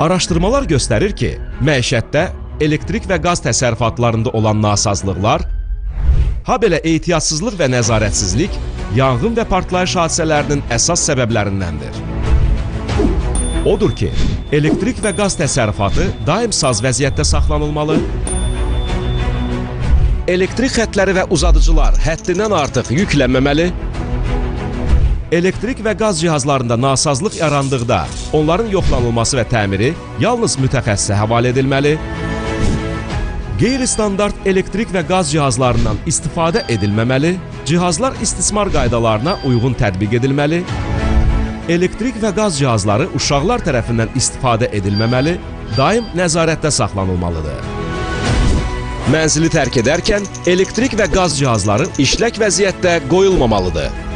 Araşdırmalar göstərir ki, məişətdə elektrik və qaz təsərrüfatlarında olan nasazlıqlar, habelə ehtiyatsızlıq və nəzarətsizlik yanğın və partlayış hadisələrinin əsas səbəblərindəndir. Odur ki, elektrik və qaz təsərrüfatı daim saz vəziyyətdə saxlanılmalı, elektrik xətləri və uzadıcılar həddindən artıq yüklənməməli, elektrik və qaz cihazlarında nasazlıq yarandıqda onların yoxlanılması və təmiri yalnız mütəxəssisə həvalə edilməli, qeyri-standart elektrik və qaz cihazlarından istifadə edilməməli, cihazlar istismar qaydalarına uyğun tətbiq edilməli, elektrik və qaz cihazları uşaqlar tərəfindən istifadə edilməməli, daim nəzarətdə saxlanılmalıdır. Mənzili tərk edərkən elektrik və qaz cihazları işlək vəziyyətdə qoyulmamalıdır.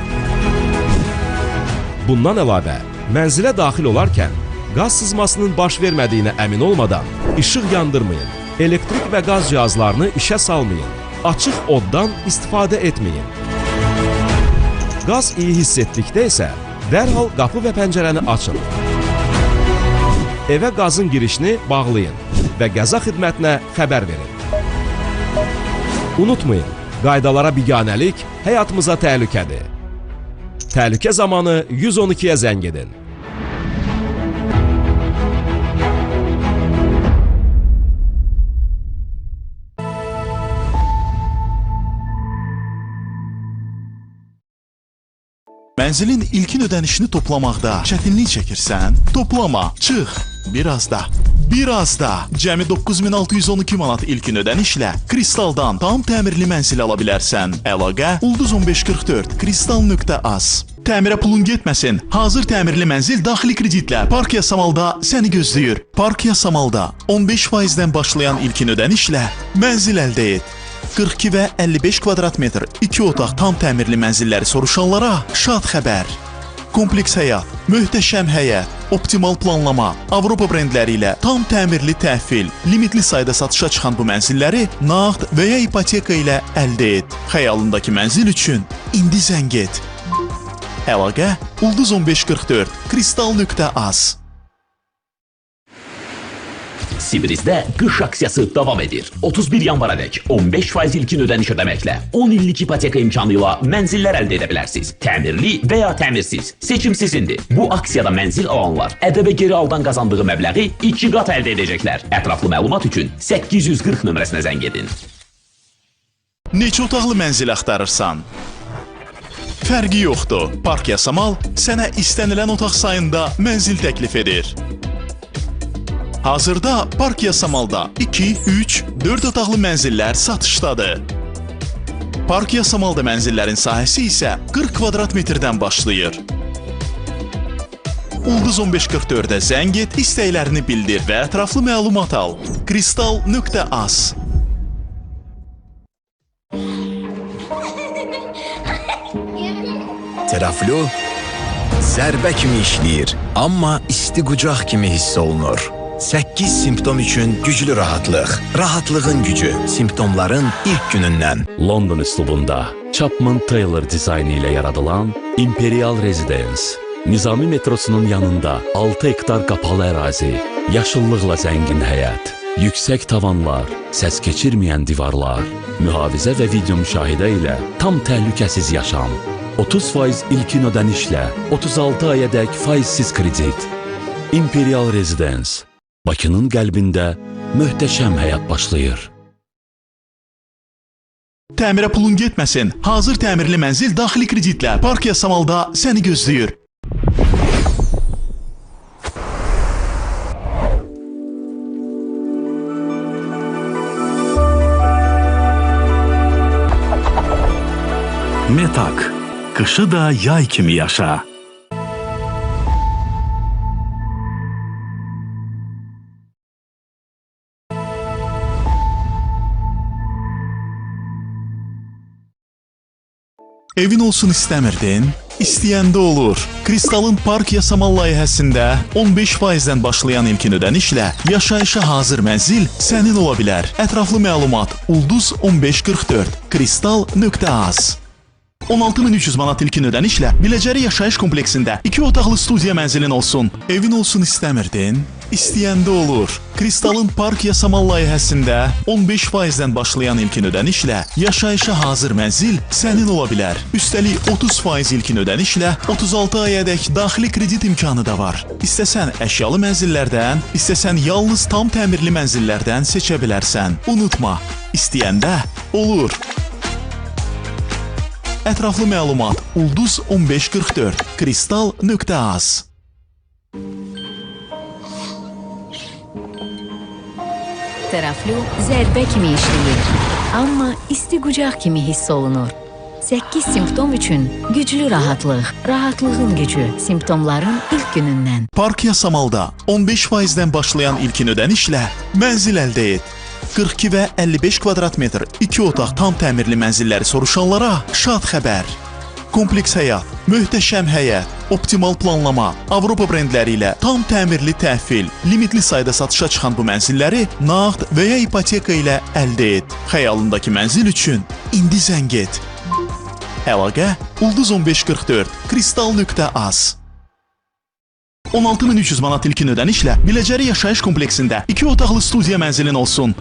Bundan əlavə, mənzilə daxil olarkən qaz sızmasının baş vermədiyinə əmin olmadan işıq yandırmayın, elektrik və qaz cihazlarını işə salmayın, açıq oddan istifadə etməyin. Qaz iyi hiss etdikdə isə dərhal qapı və pəncərəni açın. Evə qazın girişini bağlayın və qəza xidmətinə xəbər verin. Unutmayın, qaydalara biganəlik həyatımıza təhlükədir. Təhlükə zamanı 112-yə zəng edin. Mənzilin ilkin ödənişini toplamaqda çətinlik çəkirsən? Toplama, çıx. Biraz da. Biraz da. Cəmi 9612 manat ilkin ödənişlə Kristaldan tam təmirli mənzil ala bilərsən. Əlaqə ulduz 1544 kristal.az. Təmirə pulun getməsin. Hazır təmirli mənzil daxili kreditlə Park Yasamalda səni gözləyir. Park Yasamalda 15%-dən başlayan ilkin ödənişlə mənzil əldə et. 42 və 55 kvadrat metr 2 otaq tam təmirli mənzilləri soruşanlara şad xəbər. Kompleks həyat, möhtəşəm həyət, optimal planlama, Avropa brendləri ilə tam təmirli təhvil, limitli sayda satışa çıxan bu mənzilləri nağd və ya ipoteka ilə əldə et. Xəyalındakı mənzil üçün indi zəng et. Əlaqə ulduz 1544 kristal.az. Sibrizdə qış aksiyası davam edir. 31 yanvaradək 15% ilkin ödəniş ödəməklə 10 illik ipoteka imkanı ilə mənzillər əldə edə bilərsiniz. Təmirli və ya təmirsiz. Seçim sizindir. Bu aksiyada mənzil alanlar ƏDV geri aldan qazandığı məbləği 2 qat əldə edəcəklər. Ətraflı məlumat üçün 840 nömrəsinə zəng edin. Neçə otaqlı mənzil axtarırsan? Fərqi yoxdur. Park Yasamal sənə istənilən otaq sayında mənzil təklif edir. Hazırda Park Yasamalda 2, 3, 4 otaqlı mənzillər satışdadır. Park Yasamalda mənzillərin sahəsi isə 40 kvadrat metrdən başlayır. Ulduz 1544-ə zəng et, istəklərini bildir və ətraflı məlumat al. Kristal.az. Teraflu zərbə kimi işləyir, amma isti qucaq kimi hiss olunur. 8 simptom üçün güclü rahatlıq. Rahatlığın gücü simptomların ilk günündən. London üslubunda Chapman Taylor dizaynı ilə yaradılan Imperial Residence. Nizami metrosunun yanında 6 hektar qapalı ərazi, yaşıllıqla zəngin həyət, yüksək tavanlar, səs keçirməyən divarlar, mühafizə və video müşahidə ilə tam təhlükəsiz yaşam. 30% ilkin ödənişlə 36 ayadək faizsiz kredit. Imperial Residence. Bakının qəlbində möhtəşəm həyat başlayır. Təmirə pulun getməsin. Hazır təmirli mənzil daxili kreditlə Park Yasamalda səni gözləyir. Metak. Qışı da yay kimi yaşa. Evin olsun istəmirdin? İstəyəndə olur. Kristalın Park Yasamal layihəsində 15%-dən başlayan ilkin ödənişlə yaşayışa hazır mənzil sənin ola bilər. Ətraflı məlumat ulduz 1544 kristal.az. 16300 manat ilkin ödənişlə Biləcəri yaşayış kompleksində 2 otaqlı studiya mənzilin olsun. Evin olsun istəmirdin? İstəyəndə olur. Kristalın Park Yasamal layihəsində 15%-dən başlayan ilkin ödənişlə yaşayışa hazır mənzil sənin ola bilər. Üstəlik 30% ilkin ödənişlə 36 ayadək daxili kredit imkanı da var. İstəsən əşyalı mənzillərdən, istəsən yalnız tam təmirli mənzillərdən seçə bilərsən. Unutma, istəyəndə olur. Ətraflı məlumat Ulduz 1544 kristal.az. Teraflu zərbə kimi işləyir, amma isti qucaq kimi hiss olunur. 8 simptom üçün güclü rahatlıq, rahatlığın gücü, simptomların ilk günündən. Park Yasamalda 15%-dən başlayan ilkin ödənişlə mənzil əldə et. 42 və 55 kvadrat metr 2 otaq tam təmirli mənzilləri soruşanlara şad xəbər. Kompleks həyat, möhtəşəm həyət, optimal planlama, Avropa brendləri ilə tam təmirli təhvil, limitli sayda satışa çıxan bu mənzilləri nağd və ya ipoteka ilə əldə et. Xəyalındakı mənzil üçün indi zəng et. Əlaqə Ulduz 1544 kristal.az. 16.300 manat ilkin ödənişlə Biləcəri yaşayış kompleksində 2 otaqlı studiya mənzilin olsun.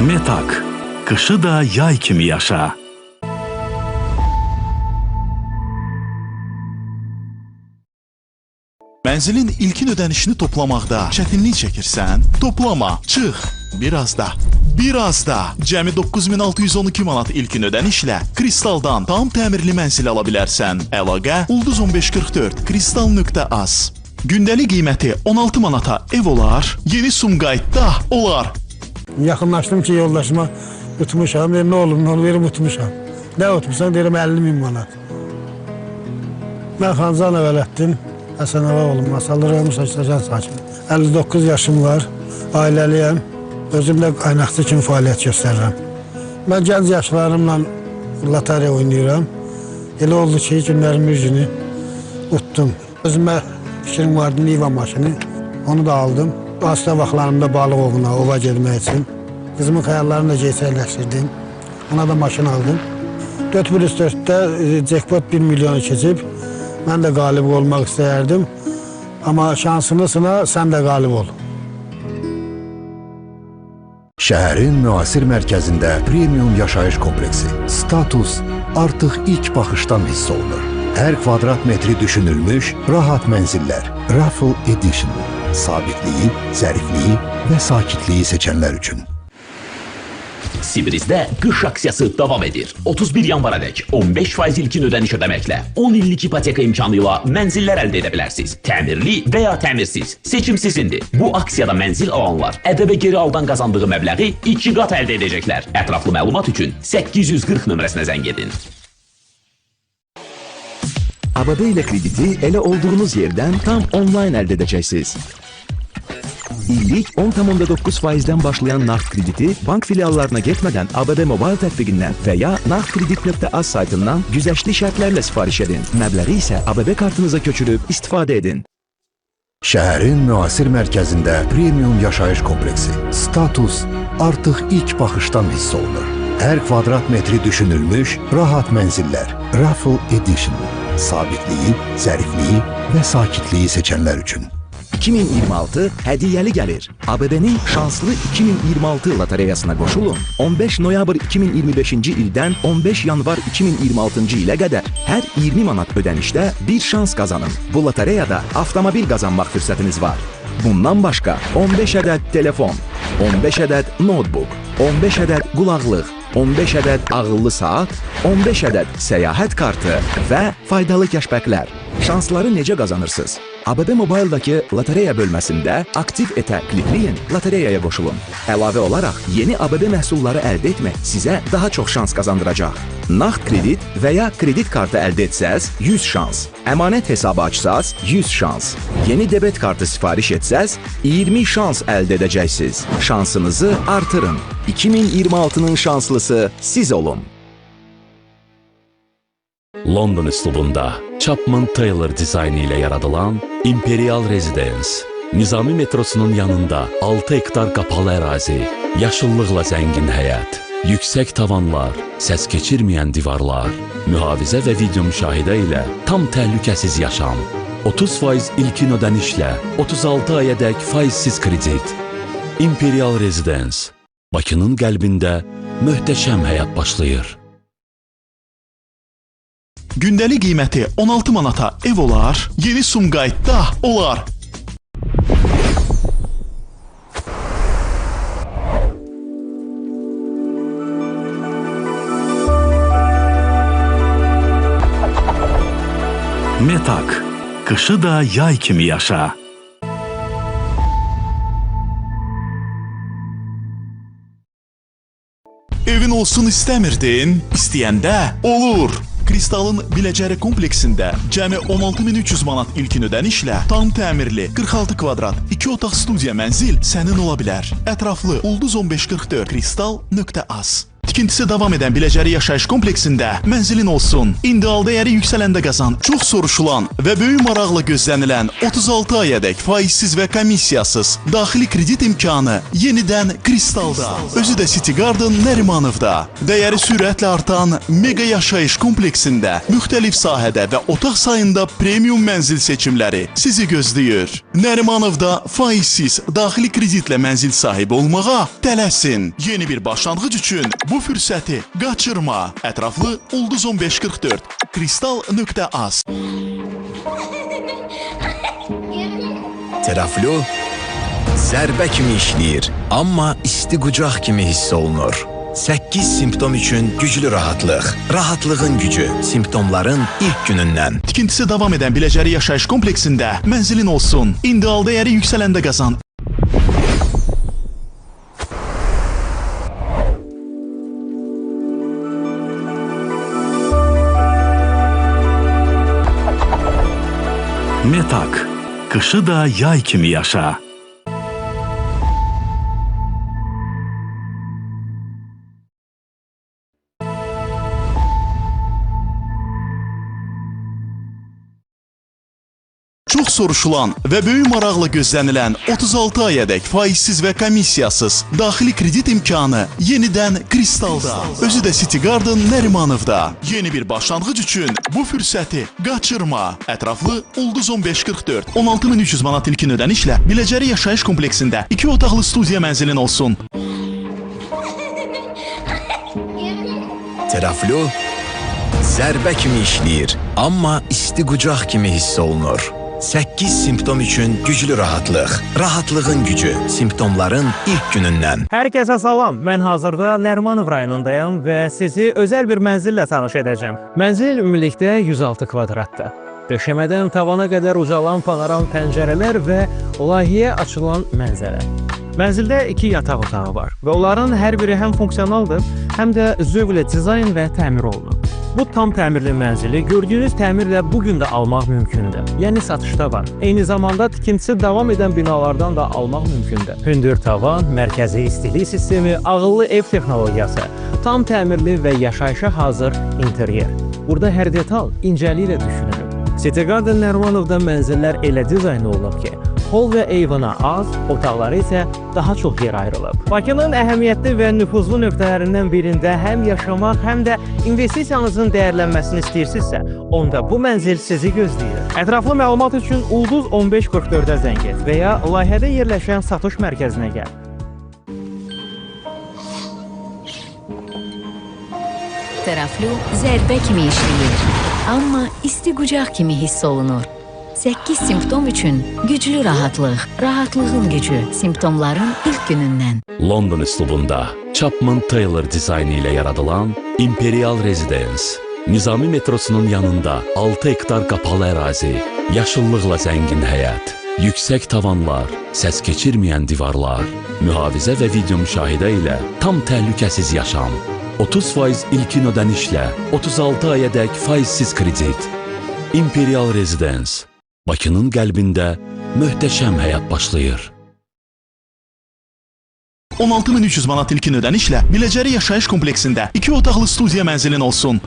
Metak. Qışı da yay kimi yaşa. Mənzilin ilkin ödənişini toplamaqda çətinlik çəkirsən? Toplama, çıx. Biraz da. Biraz da. Cəmi 9612 manat ilkin ödənişlə Kristaldan tam təmirli mənzil ala bilərsən. Əlaqə Ulduz 1544 kristal.az. Gündəlik qiyməti 16 manata ev olar. Yeni Sumqayıtda olar. Yaxınlaşdım ki, yoldaşıma utmuşam. Deyim, nə olub, nə olub, deyirəm, utmuşam. Nə utmuşam? Deyirəm, 50 min manat. Mən Xanzanov Ələddin Həsənova oğlum, Masallı rayonu Saçlacan sakini. 59 yaşım var, ailəliyəm. Özüm də qaynaqçı kimi fəaliyyət göstərirəm. Mən gənc yaşlarımla lotereya oynayıram. Elə oldu ki, günlərin bir günü utdum. Özümə fikrim vardı, Niva maşını, onu da aldım. Hasta vaxtlarımda balıq ovuna, ova getmək üçün. Qızımın xəyallarını da gerçəkləşdirdim. Ona da maşın aldım. 4+4-də jackpot 1 milyonu keçib. Mən də qalib olmaq istəyərdim. Amma şansını sına, sən də qalib ol. Şəhərin müasir mərkəzində premium yaşayış kompleksi. Status artıq ilk baxışdan hiss olunur. Hər kvadrat metri düşünülmüş rahat mənzillər. Raffle Edition. Sabitliyi, zərifliyi və sakitliyi seçənlər üçün. Sibrizdə qış aksiyası davam edir. 31 yanvaradək 15% ilkin ödəniş ödəməklə 10 illik ipoteka imkanı ilə mənzillər əldə edə bilərsiniz. Təmirli və ya təmirsiz. Seçim sizindir. Bu aksiyada mənzil alanlar ədəbə geri aldan qazandığı məbləği 2 qat əldə edəcəklər. Ətraflı məlumat üçün 840 nömrəsinə zəng edin. ABB ilə krediti elə olduğunuz yerdən tam onlayn əldə edəcəksiniz. İllik 10,9%-dən başlayan nağd krediti bank filiallarına getmədən ABB Mobile tətbiqindən və ya nağdkredit.az saytından güzəştli şərtlərlə sifariş edin. Məbləği isə ABB kartınıza köçürüb istifadə edin. Şəhərin müasir mərkəzində premium yaşayış kompleksi. Status artıq ilk baxışdan hiss olunur. Hər kvadrat metri düşünülmüş rahat mənzillər. Raffle Edition. Sabitliyi, zərifliyi və sakitliyi seçənlər üçün. 2026 hədiyyəli gəlir. ABB-nin şanslı 2026 lotereyasına qoşulun. 15 noyabr 2025-ci ildən 15 yanvar 2026-cı ilə qədər hər 20 manat ödənişdə bir şans qazanın. Bu lotereyada avtomobil qazanmaq fürsətiniz var. Bundan başqa 15 ədəd telefon, 15 ədəd notebook, 15 ədəd qulaqlıq, 15 ədəd ağıllı saat, 15 ədəd səyahət kartı və faydalı cashbacklər. Şansları necə qazanırsınız? ABB Mobile'dakı lotereya bölməsində aktiv etə klikləyin, lotereyaya qoşulun. Əlavə olaraq yeni ABB məhsulları əldə etmək sizə daha çox şans qazandıracaq. Nağd kredit və ya kredit kartı əldə etsəz 100 şans, əmanət hesabı açsaz 100 şans, yeni debet kartı sifariş etsəz 20 şans əldə edəcəksiniz. Şansınızı artırın. 2026-nın şanslısı siz olun. London üslubunda Chapman Taylor dizaynı ilə yaradılan Imperial Residence, Nizami metrosunun yanında 6 hektar qapalı ərazi, Yaşıllıqla zəngin həyət, yüksək tavanlar, səs keçirməyən divarlar, mühafizə və video müşahidə ilə tam təhlükəsiz yaşam. 30% ilkin ödənişlə 36 ayadək faizsiz kredit. Imperial Residence. Bakının qəlbində möhtəşəm həyat başlayır. Gündəlik qiyməti 16 manata ev olar, yeni Sumqayıtda olar. Metak. Qışı da yay kimi yaşa. Evin olsun istəmirdin, istəyəndə olur. Kristalın Biləcəri kompleksində cəmi 16.300 manat ilkin ödənişlə tam təmirli 46 kvadrat 2 otaq studiya mənzil sənin ola bilər. Ətraflı Ulduz 1544 kristal.az. Tikintisi davam edən Biləcəri yaşayış kompleksində mənzilin olsun. İndial dəyəri yüksələndə qazan, çox soruşulan və böyük maraqla gözlənilən 36 ayadək faizsiz və komissiyasız daxili kredit imkanı yenidən Kristalda. Özü də City Garden Nərimanovda. Dəyəri sürətlə artan mega yaşayış kompleksində müxtəlif sahədə və otaq sayında premium mənzil seçimləri sizi gözləyir. Nərimanovda faizsiz daxili kreditlə mənzil sahibi olmağa tələsin. Yeni bir başlanğıc üçün bu fürsəti qaçırma. Ətraflı Ulduz 1544 kristal.az. Teraflu zərbə kimi işləyir, amma isti qucaq kimi hiss olunur. 8 simptom üçün güclü rahatlıq. Rahatlığın gücü. Simptomların ilk günündən. Tikintisi davam edən Biləcəri yaşayış kompleksində mənzilin olsun. İndial dəyəri yüksələndə qazan. Metak. Qışı da yay kimi yaşa. Çox soruşulan və böyük maraqla gözlənilən 36 ayadək faizsiz və komissiyasız daxili kredit imkanı yenidən Kristalda. Özü də City Garden Nərimanovda. Yeni bir başlanğıc üçün bu fürsəti qaçırma. Ətraflı Ulduz 1544 16.300 manat ilkin ödənişlə Biləcəri yaşayış kompleksində 2 otaqlı studiya mənzilin olsun. Teraflu zərbə kimi işləyir, amma isti qucaq kimi hiss olunur. 8 simptom üçün güclü rahatlıq. Rahatlığın gücü. Simptomların ilk günündən. Hər kəsə salam. Mən hazırda Nərimanov rayonundayam və sizi özəl bir mənzillə tanış edəcəm. Mənzil ümumilikdə 106 kvadratdır. Döşəmədən tavana qədər ucalan panoram pəncərələr və layihəyə açılan mənzərə. Mənzildə 2 yataq otağı var və onların hər biri həm funksionaldır, həm də zövqlə dizayn və təmir olunub. Bu tam təmirli mənzili gördüyünüz təmirlə bu gün də almaq mümkündür. Yəni satışda var. Eyni zamanda tikintisi davam edən binalardan da almaq mümkündür. Hündür tavan, mərkəzi istilik sistemi, ağıllı ev texnologiyası, tam təmirli və yaşayışa hazır interyer. Burada hər detal incəliklə düşünülüb. City Garden Nərimanovda mənzillər elə dizayn olunub ki, hol və eyvana az, otaqlara isə daha çox yer ayrılıb. Bakının əhəmiyyətli və nüfuzlu nöqtələrindən birində həm yaşamaq, həm də investisiyanızın dəyərlənməsini istəyirsinizsə, onda bu mənzil sizi gözləyir. Ətraflı məlumat üçün Ulduz 1544-ə zəng et və ya layihədə yerləşən satış mərkəzinə gəl. Teraflu zərbə kimi işləyir, amma isti qucaq kimi hiss olunur. 8 simptom üçün güclü rahatlıq. Rahatlığın gücü. Simptomların ilk günündən. London üslubunda Chapman Taylor dizaynı ilə yaradılan Imperial Residence. Nizami metrosunun yanında 6 hektar qapalı ərazi, yaşıllıqla zəngin həyət, yüksək tavanlar, səs keçirməyən divarlar, mühafizə və video müşahidə ilə tam təhlükəsiz yaşam. 30% ilkin ödənişlə 36 ayadək faizsiz kredit. Imperial Residence. Bakının qəlbində möhtəşəm həyat başlayır. 16.300 manat ilkin ödənişlə Biləcəri yaşayış kompleksində 2 otaqlı studiya mənzilin olsun.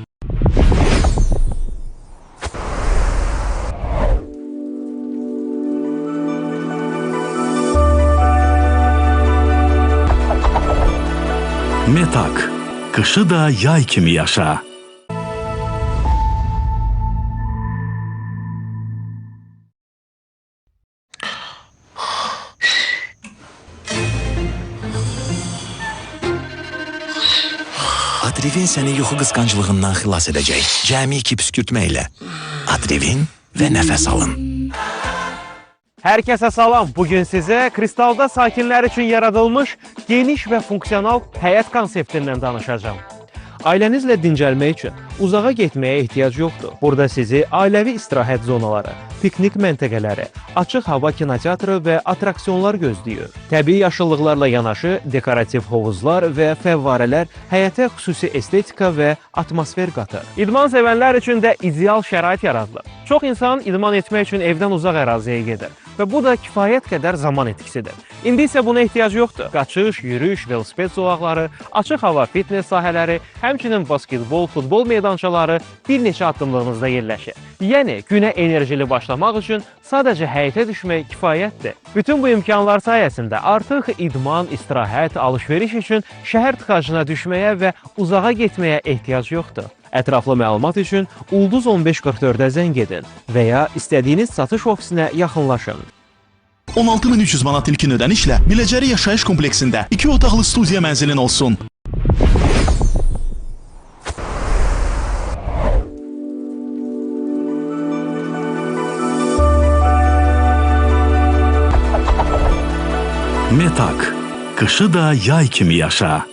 Metak. Qışı da yay kimi yaşa. Otrivin səni yuxu qısqanclığından xilas edəcək. Cəmi 2 püskürtmə ilə. Otrivin və nəfəs alın. Hər kəsə salam. Bugün sizə Kristalda sakinlər üçün yaradılmış geniş və funksional həyət konseptindən danışacağam. Ailənizlə dincəlmək üçün uzağa getməyə ehtiyac yoxdur. Burada sizi ailəvi istirahət zonaları, piknik məntəqələri, açıq hava kinoteatrı və attraksiyonlar gözləyir. Təbii yaşıllıqlarla yanaşı dekorativ hovuzlar və fəvvarələr həyətə xüsusi estetika və atmosfer qatır. İdman sevənlər üçün də ideal şərait yaradılır. Çox insan idman etmək üçün evdən uzaq əraziyə gedir və bu da kifayət qədər zaman itkisidir. İndi isə buna ehtiyac yoxdur. Qaçış, yürüyüş, velosiped zolaqları, açıq hava fitness sahələri, həmçinin basketbol, futbol meydançaları bir neçə addımlığınızda yerləşir. Yəni günə enerjili başlamaq üçün sadəcə həyətə düşmək kifayətdir. Bütün bu imkanlar sayəsində artıq idman, istirahət, alış-veriş üçün şəhər tıxacına düşməyə və uzağa getməyə ehtiyac yoxdur. Ətraflı məlumat üçün Ulduz 1544-ə zəng edin və ya istədiyiniz satış ofisinə yaxınlaşın. 16.300 manat ilkin ödənişlə Biləcəri yaşayış kompleksində 2 otaqlı studiya mənzilin olsun. Metak. Qışı da yay kimi yaşa.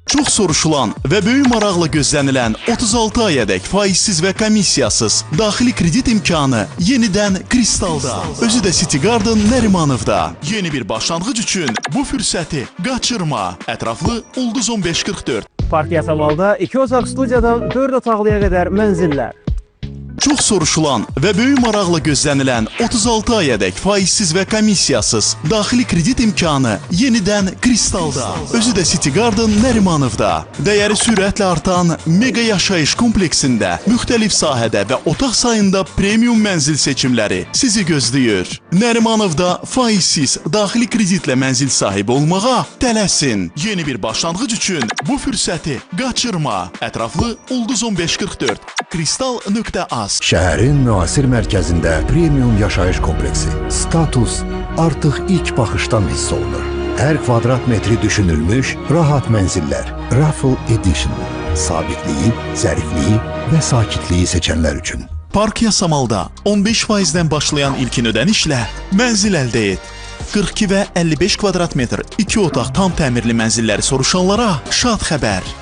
Çox soruşulan və böyük maraqla gözlənilən 36 ayadək faizsiz və komissiyasız daxili kredit imkanı yenidən Kristalda. Özü də City Garden Nərimanovda. Yeni bir başlanğıc üçün bu fürsəti qaçırma. Ətraflı Ulduz 1544. Park Yasamalda 2 otaq studiyadan 4 otaqlıya qədər mənzillər. Çox soruşulan və böyük maraqla gözlənilən 36 ayadək faizsiz və komissiyasız daxili kredit imkanı yenidən Kristalda. Özü də City Garden Nərimanovda. Dəyəri sürətlə artan mega yaşayış kompleksində müxtəlif sahədə və otaq sayında premium mənzil seçimləri sizi gözləyir. Nərimanovda faizsiz daxili kreditlə mənzil sahibi olmağa tələsin. Yeni bir başlanğıc üçün bu fürsəti qaçırma. Ətraflı Ulduz 1544 kristal.az. Şəhərin müasir mərkəzində premium yaşayış kompleksi. Status artıq ilk baxışdan hiss olunur. Hər kvadrat metri düşünülmüş rahat mənzillər. Raffle Edition. Sabitliyi, zərifliyi və sakitliyi seçənlər üçün. Park Yasamalda 15%-dən başlayan ilkin ödənişlə mənzil əldə et. 42 və 55 kvadrat metr 2 otaq tam təmirli mənzilləri soruşanlara şad xəbər.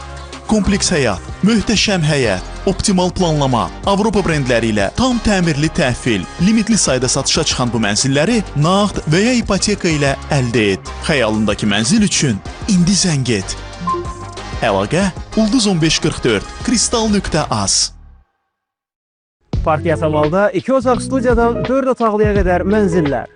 Kompleks həyat, möhtəşəm həyət, optimal planlama, Avropa brendləri ilə tam təmirli təhvil, limitli sayda satışa çıxan bu mənzilləri nağd və ya ipoteka ilə əldə et. Xəyalındakı mənzil üçün indi zəng et. Əlaqə Ulduz 1544 kristal.az. Park Yasamalda 2 otaq studiyadan 4 otaqlıya qədər mənzillər.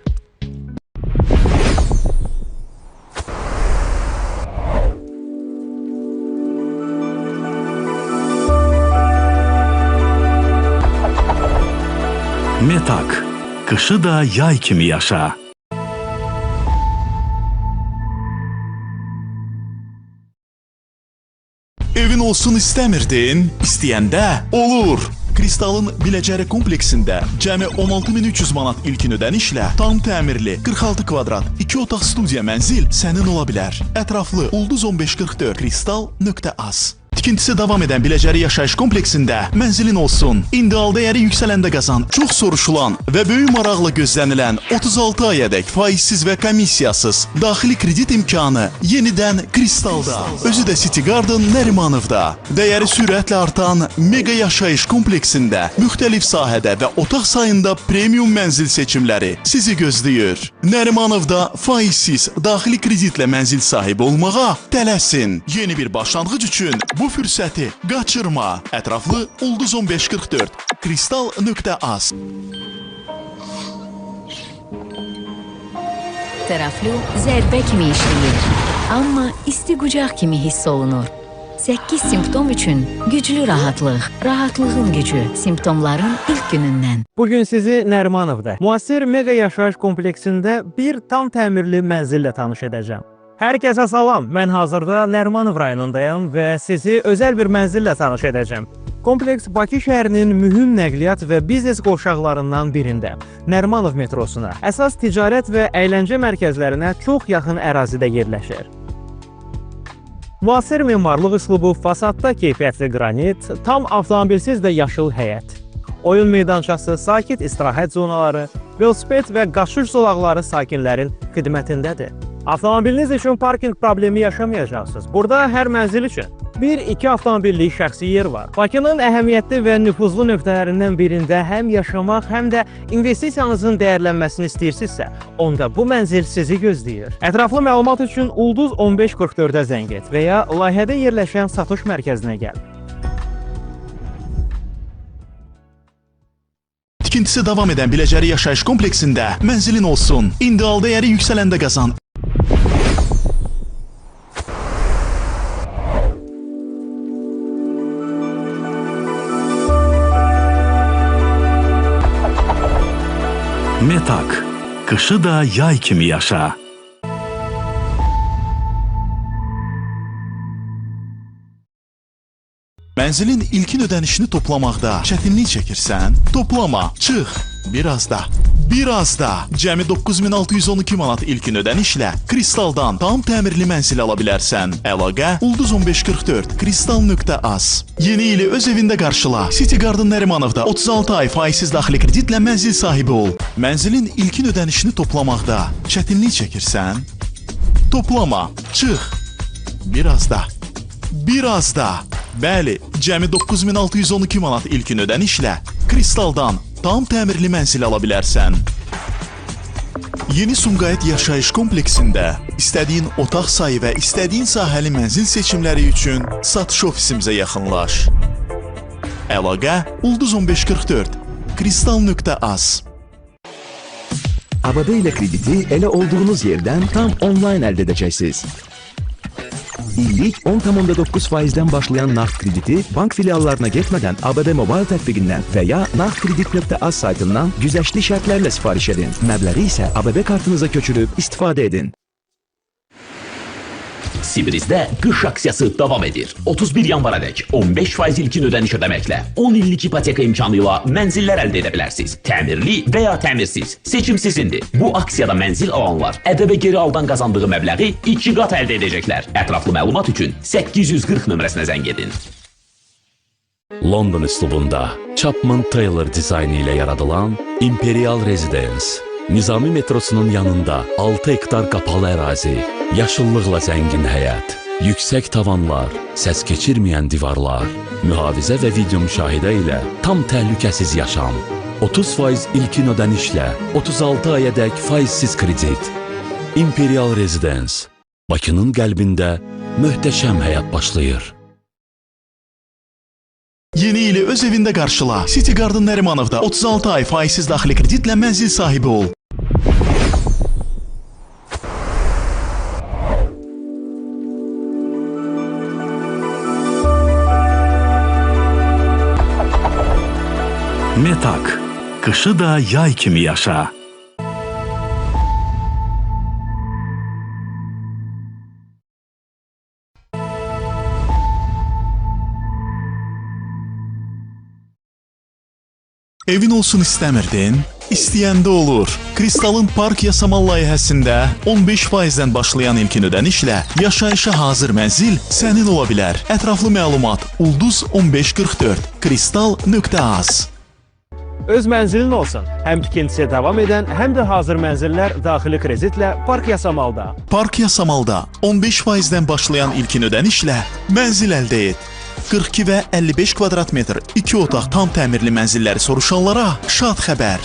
Metak. Qışı da yay kimi yaşa. Evin olsun istəmirdin? İstəyəndə olur. Kristalın Biləcəri kompleksində cəmi 16.300 manat ilkin ödənişlə tam təmirli 46 kvadrat 2 otaq studiya mənzil sənin ola bilər. Ətraflı Ulduz 1544 kristal.az. Tikintisi davam edən Biləcəri yaşayış kompleksində mənzilin olsun. İndial dəyəri yüksələndə qazan. Çox soruşulan və böyük maraqla gözlənilən 36 ayadək faizsiz və komissiyasız daxili kredit imkanı yenidən Kristalda. Özü də City Garden Nərimanovda. Dəyəri sürətlə artan mega yaşayış kompleksində müxtəlif sahədə və otaq sayında premium mənzil seçimləri sizi gözləyir. Nərimanovda faizsiz daxili kreditlə mənzil sahibi olmağa tələsin. Yeni bir başlanğıc üçün bu fürsəti qaçırma. Ətraflı Ulduz 1544 kristal.az. Teraflu zərbə kimi işləyir, amma isti qucaq kimi hiss olunur. 8 simptom üçün güclü rahatlıq, rahatlığın gücü, simptomların ilk günündən. Bugün sizi Nərimanovda, müasir mega yaşayış kompleksində bir tam təmirli mənzillə tanış edəcəm. Hər kəsə salam, mən hazırda Nərimanov rayonundayam və sizi özəl bir mənzillə tanış edəcəm. Kompleks Bakı şəhərinin mühüm nəqliyyat və biznes qovşaqlarından birində, Nərimanov metrosuna, əsas ticarət və əyləncə mərkəzlərinə çox yaxın ərazidə yerləşir. Müasir memarlıq üslubu, fasadda keyfiyyətli qranit, tam avtomobilsiz də yaşıl həyət. Oyun meydançası, sakit istirahət zonaları, velosiped və qaçış zolaqları sakinlərin xidmətindədir. Avtomobiliniz üçün parkinq problemi yaşamayacaqsınız. Burada hər mənzil üçün 1-2 avtomobillik şəxsi yer var. Bakının əhəmiyyətli və nüfuzlu nöqtələrindən birində həm yaşamaq, həm də investisiyanızın dəyərlənməsini istəyirsinizsə, onda bu mənzil sizi gözləyir. Ətraflı məlumat üçün ulduz 1544-ə zəng et və ya layihədə yerləşən satış mərkəzinə gəl. Tikintisi davam edən Biləcəri yaşayış kompleksində mənzilin olsun. İndial dəyəri yüksələndə qazan. Metak. Qışı da yay kimi yaşa. Mənzilin ilkin ödənişini toplamaqda çətinlik çəkirsən? Toplama, çıx. Biraz da. Biraz da. Cəmi 9612 manat ilkin ödənişlə Kristaldan tam təmirli mənzil ala bilərsən. Əlaqə ulduz 1544 kristal.az. Yeni ili öz evində qarşıla. City Garden Nərimanovda 36 ay faizsiz daxili kreditlə mənzil sahibi ol. Mənzilin ilkin ödənişini toplamaqda çətinlik çəkirsən? Toplama, çıx. Biraz da. Biraz da. Bəli, cəmi 9612 manat ilkin ödənişlə Kristaldan tam təmirli mənzil ala bilərsən. Yeni Sumqayıt yaşayış kompleksində istədiyin otaq sayı və istədiyin sahəli mənzil seçimləri üçün satış ofisimizə yaxınlaş. Əlaqə ulduz 1544 kristal.az. ABB ilə krediti elə olduğunuz yerdən tam onlayn əldə edəcəksiniz. İllik 10,9%-dən başlayan nağd krediti bank filiallarına getmədən ABB Mobile tətbiqindən və ya nağdkredit.az saytından güzəştli şərtlərlə sifariş edin. Məbləği isə ABB kartınıza köçürüb istifadə edin. Sibrizdə qış aksiyası davam edir. 31 yanvara dək 15% ilkin ödəniş ödəməklə 10 illik ipoteka imkanı ilə mənzillər əldə edə bilərsiniz. Təmirli və ya təmirsiz. Seçim sizindir. Bu aksiyada mənzil alanlar ƏDV geri aldan qazandığı məbləği 2 qat əldə edəcəklər. Ətraflı məlumat üçün 840 nömrəsinə zəng edin. London üslubunda Chapman Taylor dizaynı ilə yaradılan Imperial Residence. Nizami metrosunun yanında 6 hektar qapalı ərazi, yaşıllıqla zəngin həyət, yüksək tavanlar, səs keçirməyən divarlar, mühafizə və video müşahidə ilə tam təhlükəsiz yaşam. 30% ilkin ödənişlə 36 aya dək faizsiz kredit. Imperial Residence. Bakının qəlbində möhtəşəm həyat başlayır. Yeni ili öz evində qarşıla. City Garden Nərimanovda 36 ay faizsiz daxili kreditlə mənzil sahibi ol. Metak. Qışı da yay kimi yaşa. Evin olsun istəmirdin? İstəyəndə olur. Kristalın Park Yasamal layihəsində 15%-dən başlayan ilkin ödənişlə yaşayışa hazır mənzil sənin ola bilər. Ətraflı məlumat ulduz 1544 kristal.az. Öz mənzilin olsun. Həm tikintisi davam edən, həm də hazır mənzillər daxili kreditlə Park Yasamalda. Park Yasamalda 15%-dən başlayan ilkin ödənişlə mənzil əldə et. 42 və 55 kvadrat metr 2 otaq tam təmirli mənzilləri soruşanlara şad xəbər.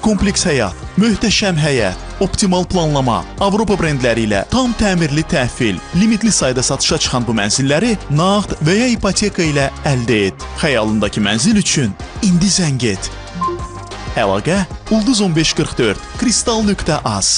Kompleks həyat, möhtəşəm həyət, optimal planlama, Avropa brendləri ilə tam təmirli təhvil, limitli sayda satışa çıxan bu mənzilləri nağd və ya ipoteka ilə əldə et. Xəyalındakı mənzil üçün indi zəng et. Əlaqə ulduz 1544 kristal.az.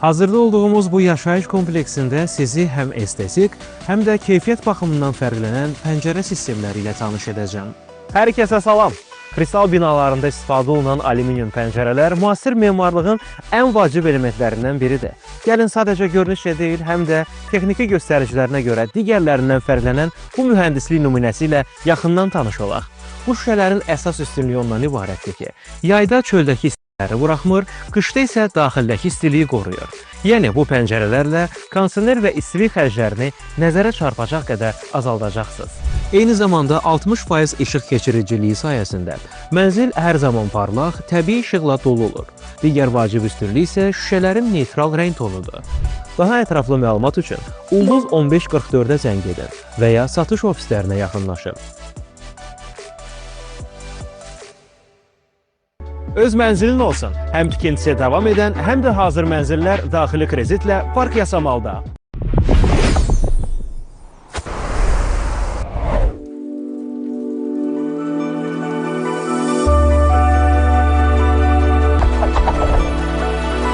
Hazırda olduğumuz bu yaşayış kompleksində sizi həm estetik, həm də keyfiyyət baxımından fərqlənən pəncərə sistemləri ilə tanış edəcəm. Hər kəsə salam! Kristal binalarında istifadə olunan alüminium pəncərələr müasir memarlığın ən vacib elementlərindən biridir. Gəlin sadəcə görünüşlə deyil, həm də texniki göstəricilərinə görə digərlərindən fərqlənən bu mühəndislik nümunəsi ilə yaxından tanış olaq. Bu şüşələrin əsas üstünlüyü ondan ibarətdir ki, yayda çöldəki istiləri buraxmır, qışda isə daxildəki istiliyi qoruyur. Yəni bu pəncərələrlə kondisioner və istilik xərclərini nəzərə çarpacaq qədər azaldacaqsınız. Eyni zamanda 60% işıq keçiriciliyi sayəsində mənzil hər zaman parlaq, təbii işıqla dolu olur. Digər vacib üstünlük isə şüşələrin neytral rəng tonudur. Daha ətraflı məlumat üçün ulduz 1544-ə zəng edin və ya satış ofislərinə yaxınlaşın. Öz mənzilin olsun. Həm tikintisi davam edən, həm də hazır mənzillər daxili kreditlə Park Yasamalda.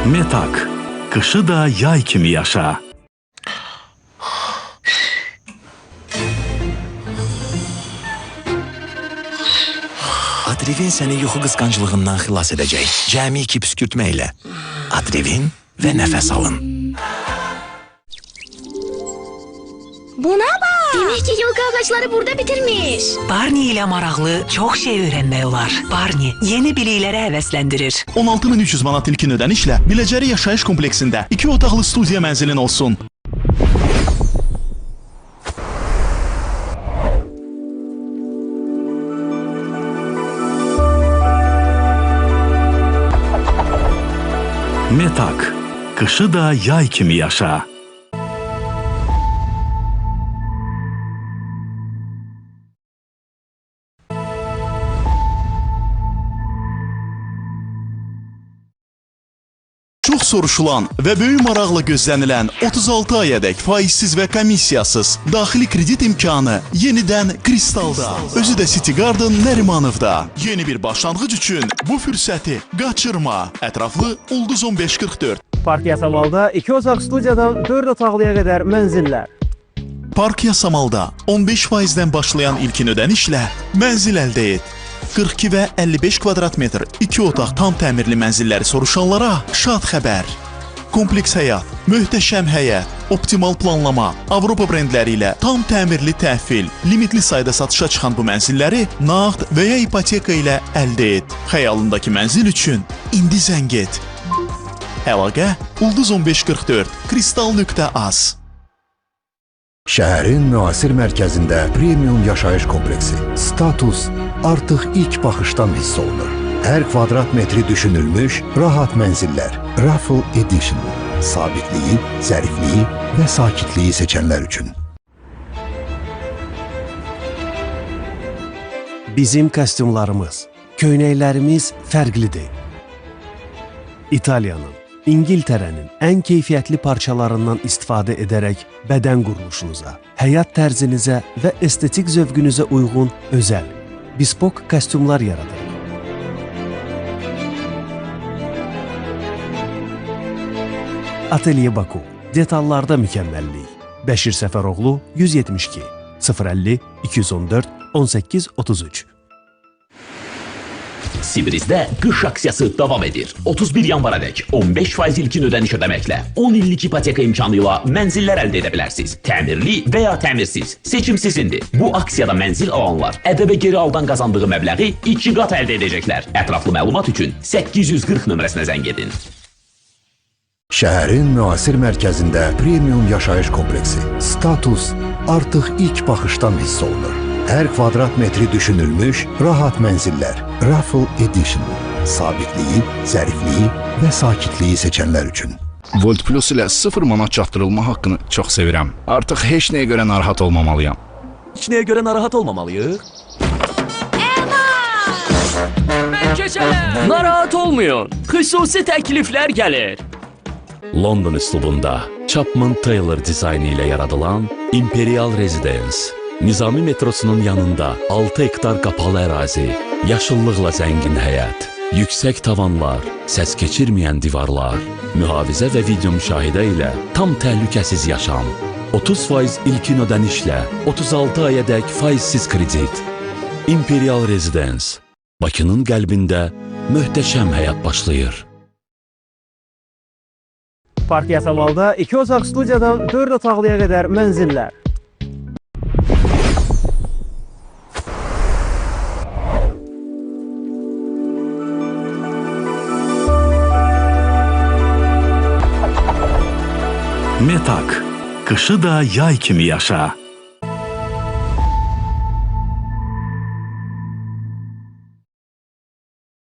Metak. Qışı da yay kimi yaşa. Adrivin səni yuxu qısqanclığından xilas edəcək. Cəmi 2 püskürtmə ilə. Adrivin və nəfəs alın. Buna bak! Demek ki yolka ağaçları burada bitirmiş. Barney ilə maraqlı çox şey öyrənmək olar. Barney yeni biliklərə həvəsləndirir. 16.300 manat ilkin ödənişlə Biləcəri yaşayış kompleksində 2 otaqlı studiya mənzilin olsun. Metak. Qışı da yay kimi yaşa. Çox soruşulan və böyük maraqla gözlənilən 36 ayadək faizsiz və komissiyasız daxili kredit imkanı yenidən Kristalda. Özü də City Garden Nərimanovda. Yeni bir başlanğıc üçün bu fürsəti qaçırma. Ətraflı ulduz 1544. Park Yasamalda 2 otaq studiyadan 4 otaqlıya qədər mənzillər. Park Yasamalda 15%-dən başlayan ilkin ödənişlə mənzil əldə et. 42 və 55 kvadrat metr 2 otaq tam təmirli mənzilləri soruşanlara şad xəbər. Kompleks həyat, möhtəşəm həyət, optimal planlama, Avropa brendləri ilə tam təmirli təhvil, limitli sayda satışa çıxan bu mənzilləri nağd və ya ipoteka ilə əldə et. Xəyalındakı mənzil üçün indi zəng et. Əlaqə ulduz 1544 kristal.az. Şəhərin müasir mərkəzində premium yaşayış kompleksi. Status artıq ilk baxışdan hiss olunur. Hər kvadrat metri düşünülmüş rahat mənzillər. Raffle Edition. Sabitliyi, zərifliyi və sakitliyi seçənlər üçün. Bizim kostyumlarımız, köynəklərimiz fərqlidir. İtaliyanın, İngiltərənin ən keyfiyyətli parçalarından istifadə edərək bədən quruluşunuza, həyat tərzinizə və estetik zövqünüzə uyğun özəl, bespoke kostyumlar yaradırıq. Atelier Baku. Detallarda mükəmməllik. Bəşir Səfəroğlu 172 050 214 18 33. Sibrizdə qış aksiyası davam edir. 31 yanvaradək 15% ilkin ödəniş ödəməklə 10 illik ipoteka imkanı ilə mənzillər əldə edə bilərsiniz. Təmirli və ya təmirsiz. Seçim sizindir. Bu aksiyada mənzil alanlar ədəbə geri aldan qazandığı məbləği 2 qat əldə edəcəklər. Ətraflı məlumat üçün 840 nömrəsinə zəng edin. Şəhərin müasir mərkəzində premium yaşayış kompleksi. Status artıq ilk baxışdan hiss olunur. Hər kvadrat metri düşünülmüş rahat mənzillər. Raffle Edition. Sabitliyi, zərifliyi və sakitliyi seçənlər üçün. Volt Plus ilə 0 manat çatdırılma haqqını çox sevirəm. Artıq heç nəyə görə narahat olmamalıyam. Heç nəyə görə narahat olmamalıyıq? Mən keçərəm. Narahat olmayın. Xüsusi təkliflər gəlir. London üslubunda Chapman Taylor dizaynı ilə yaradılan Imperial Residence. Nizami metrosunun yanında 6 hektar qapalı ərazi, yaşıllıqla zəngin həyət. Yüksək tavanlar, səs keçirməyən divarlar, mühafizə və video müşahidə ilə tam təhlükəsiz yaşam. 30% ilkin ödənişlə 36 ayadək faizsiz kredit. Imperial Residence. Bakının qəlbində möhtəşəm həyat başlayır. Park Yasamalda 2 otaq studiyadan 4 otaqlıya qədər mənzillər. Metak. Qışı da yay kimi yaşa.